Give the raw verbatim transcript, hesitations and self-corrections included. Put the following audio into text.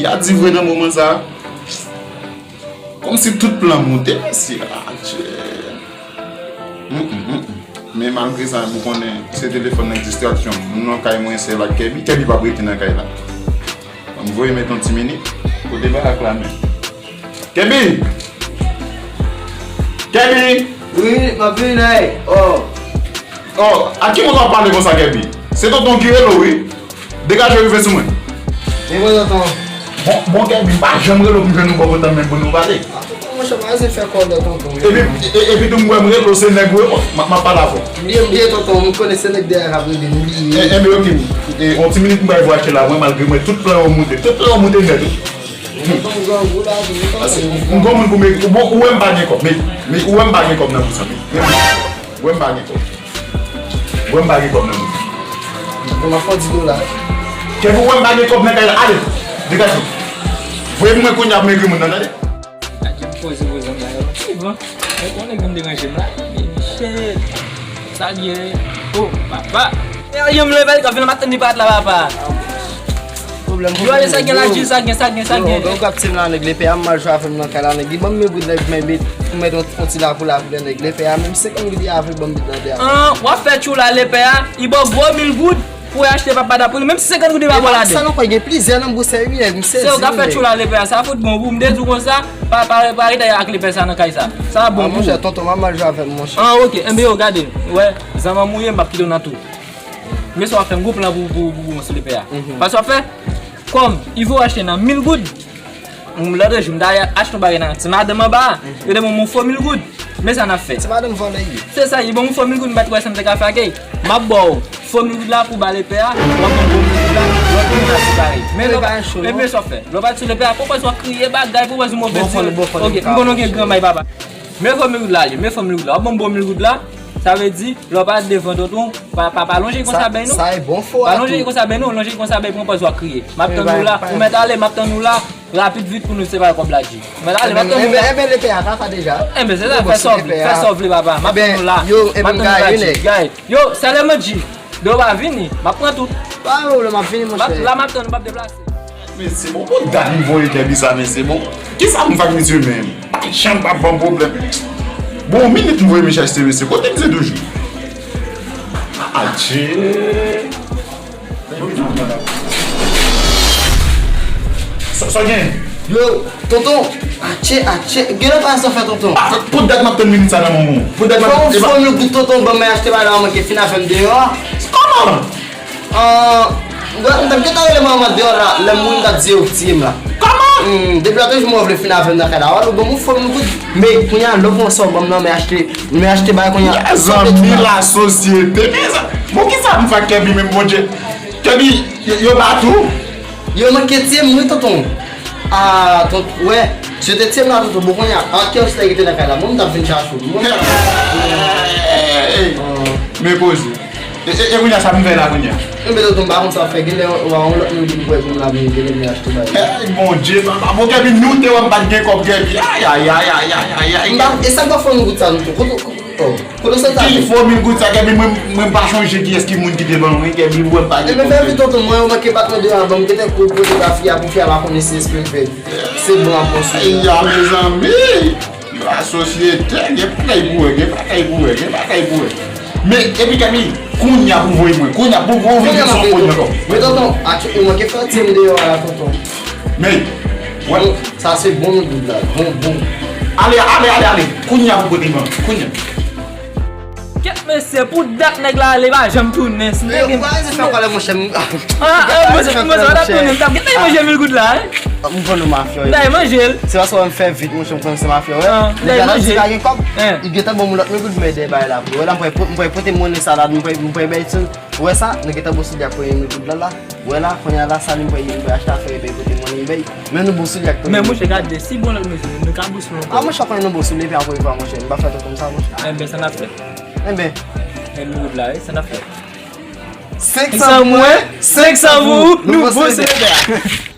Ya di vre nan moman sa. Kòmsi tout plan moute, mesye. Adje. Mm, mm, mm, mm. Men malgre sa, ou konnen, se telefòn nan distraksyon. M nan kay mwen sèl ak Kèbi. Kèbi p ap rete nan kay la. Ban m voye met yon ti minit. Kote barak la menm? Kèbi! Kèbi! Wi, m ap vini la. Oh. Oh, ak ki moun w ap pale konsa, Kèbi? Se tonton ki rele w, wi. Degaje w rive sou mwen. Men mwen, tonton. Bon, bon, Kèbi, m pa janm rele w pou m jwenn ou bò kote m menm pou nou pale. Ah, tonton, monchè, pa zen fè kòlè, tonton. Epi, e- epi tou m wè m rele w, se nèg ou ye, m ap pale avè w. M bliye, m bliye, tonton, m konnen se nèg dèyè k ap rele m, m bliye. E, e, men ok, e, yon ti minit m pral voye achte la, mwen, malgre mwen, tout plan yo moute, tout plan yo moute nèt, wi. Tonton, m grangou la, tonton. Pase m gon moun pou m, ou bon, ou wè m pa gen kòb, men, men ou wè m pa gen kòb nan bous la, men. Wè m pa gen kòb. Wè m pa gen kòb nan men. Bon, m ap fè w di dola. Kèk ou wè m pa gen kòb nan kay la. Ale, degaje w. Voye pou mwen kounye a pou m ekri moun nan, tande? Gade jan m poze poze m la, yo. Ki van? Mwen konnen gen m deranje m la. Michel. Sa l ye? Oh, papa. E al yon m leve l, kòb vin m ap tann li parèt la, papa. Pwoblèm, yo, ale, sa gen la, Jil, sa gen, sa gen, sa gen. Yo, yo, gad ti m la, nèg, lepè a m mal jwe avè m nan kay la, nèg. Li ban m mil goud, nèg, men, men, pou mèt yon, yon ti lakou la pou nèg, lepè a, menm senkant goud li avè l ban m bit nan de a. An, w ap fè tchou la, lepè a, li ba w gwo mil goud pou w achte papa dapou li, menm si senkant goud li pa ba w ladan. Sa nan kòy gen plizyè nan bous, wi, nèg, m sezi, se yo k ap fè tchou la, lepè a, sa fout bon pou m te di w konsa, pa, pa, pa rete ak lepè sa nan kay sa. Sa bon pou ou. Monchè, tonton, m ap mal jwe avè l, monchè. An, ok, enben yo, gade, wè, zanmanm ou ye, m ap kite w nan tou. Men sa w ap fè, m gon plan pou, pou, pou, pou mwen sou lepè a. Paske w ap fè, kòm Ivo achte nan mil goud, m lòt jou, m ta achte yon bagay nan ti madanm anba a, yo te ban m yon fo mil goud. Men sa n ap fè. Ti madanm vòlè ye. Se sa, li ban m yon fo mil goud, m pa t wè sa m te ka fè ak li. M ap ba w fo mil goud la pou w ba lepè a, w ap ban m bon mil goud la, lòt moun ap separe. Men lè w pa, men, men sa w fè. Lè w pa sou lepè a, pou w wè si w ap kriye bagay, pou w wè si w move di. Ok, m konnen w gen gran may papa. Men fo mil goud la, li, men fo mil goud la. W ap ban m bon mil goud la, sa vle di, lè w pa devan tonton, pa, pa, pa lonje konsa bay non. Sa e bon fo a tou. Pa lonje konsa bay non, lonje konsa bay pran pòz w ap kriye. M ap tann ou la, ou mèt ale, m ap tann ou la, rapid vit pou nou separe kòb la, Jil. Ou mèt ale, m ap tann ou la. Enben, enben, lepè a papa deja. Enben, se sa, fè sa w vle, fè sa w vle, papa. M ap tann ou la. M ap tann ou la, Jil. Yo, sèlman, Jil. Depi w pa vini, m ap pran tout. Pa gen pwoblèm, m ap vini, monchè. La, m ap tann ou, m ap deplase. Men se bon, pou dat m voye Kèbi sa, men se bon. Kisa m fè ak misye menm? Pa janm pa ban m pwoblèm. Bon, yon minit m voye mesaj se mesye. Kote misye toujou? Adje. Sa, sa gen? Yo, tonton, atche, atche. Gen lè pa sa fè, tonton. Ah, pou dat m ap tann minit sa nan men w. Pou dat m ap. Fò w fò nou gout, tonton, ban mwen achte bagay la, manke fin avè m deyò a. Kòman? Ah, m t ap gentan rele manman deyò la, lè m mouri m t ap di yo tiye m la. Kòman? Hmm, depi lòt jou mwen vle fin avè m nan kay la, w ap ban m yon fo mil goud. Men kounye a, lè w pran sa w ban m nan, men achte, men achte bagay kounye a. Mezanmi, lasosyete, mezanmi. Bon, kisa m fè ak Kèbi menm, Bondye? Kèbi, yo, yo bat ou? Yo manke tiye m, wi, tonton. Ah, tonton, wè, yo te tiye m la, tonton. Bon, kounye a, an kiyès la ki te nan kay la? Mwen, m t ap vin chache w. Mwen, m t ap vin chache w. Hey, hey, hey. Men koze. E, e, e kounye a, sa m fè la kounye a? Enben, tonton, m pa konn sa fè. Genlè, w a yon lòt moun ki pou wè pou m la vini, genlè m achte bagay. Hey, Bondye, papa, bon, Kèbi, nou te wè m pa t gen kòb, Kèbi. Ay, ay, ay. M pa, e sa k fè nou gout sa, nou tou. Kote, kote, oh, kote w sot sa? Ki fo mil goud sa, Kèbi, mwen, mwen pa chonje kiyès ki moun ki te ban mwen, Kèbi, mwen pa gen kòb. Enben, fè vit, tonton, mwen, yo manke bat mwen deyò a, ban m gentan kouri pote ba fi a pou fi a pa konnen si espre l fè. Se blan pòs ou. Aya, mezanmi! Yo asosyete, gen bagay pou wè, gen bagay pou wè, gen bagay pou wè. Men, epi Kèbi, kounye a pou voye mwen, kounye a pou voye mwen, son fon ankò. Men tonton, atche, ou manke fè ti m deyò a la, tonton. Men, wè. Sa se bon mil goud la, bon, bon. Ale, ale, ale, ale, kounye a pou pote mwen, kounye a. Kèt mesye, pou dat nèg la ale, pa janm tounen. Si m te gen. Ou pa bezwen fè kòlè, monchè. Ah, ah, monchè, monchè, w t ap tounen, m t ap gentan manje mil goud la, hein. M konn ou mafya, wi. M ta manje l. Se paske w wè m fè vit, monchè, m konn se mafya, wi. Ah, m ta manje l. Lè gade si pa gen kòb, li gentan ban m lòt mil goud, men dèyè bagay la. Wè la, m pral po-, m pral pote monnen sa la, m pral, m pral bay ti. Wè sa, nou gentan bon sou li ak premye mil goud la, la. Wè la, kounye a la, sa li m pral, m pral achte afè, epi kote monnen bay. Men nou bon sou li ak premye. Men monchè, gade, si bon lòt mesye, nou ka bon sou li ankò. Ah, monchè, konnen nou bon sou li, epi ankò yon fwa, monchè, m pa fè tòt konsa, monchè. Enben, sa n ap fè. Enben. Men mil goud la, wi, sa n ap fè. Senk san pou mwen, senk san pou ou, nou bon sou lepè a.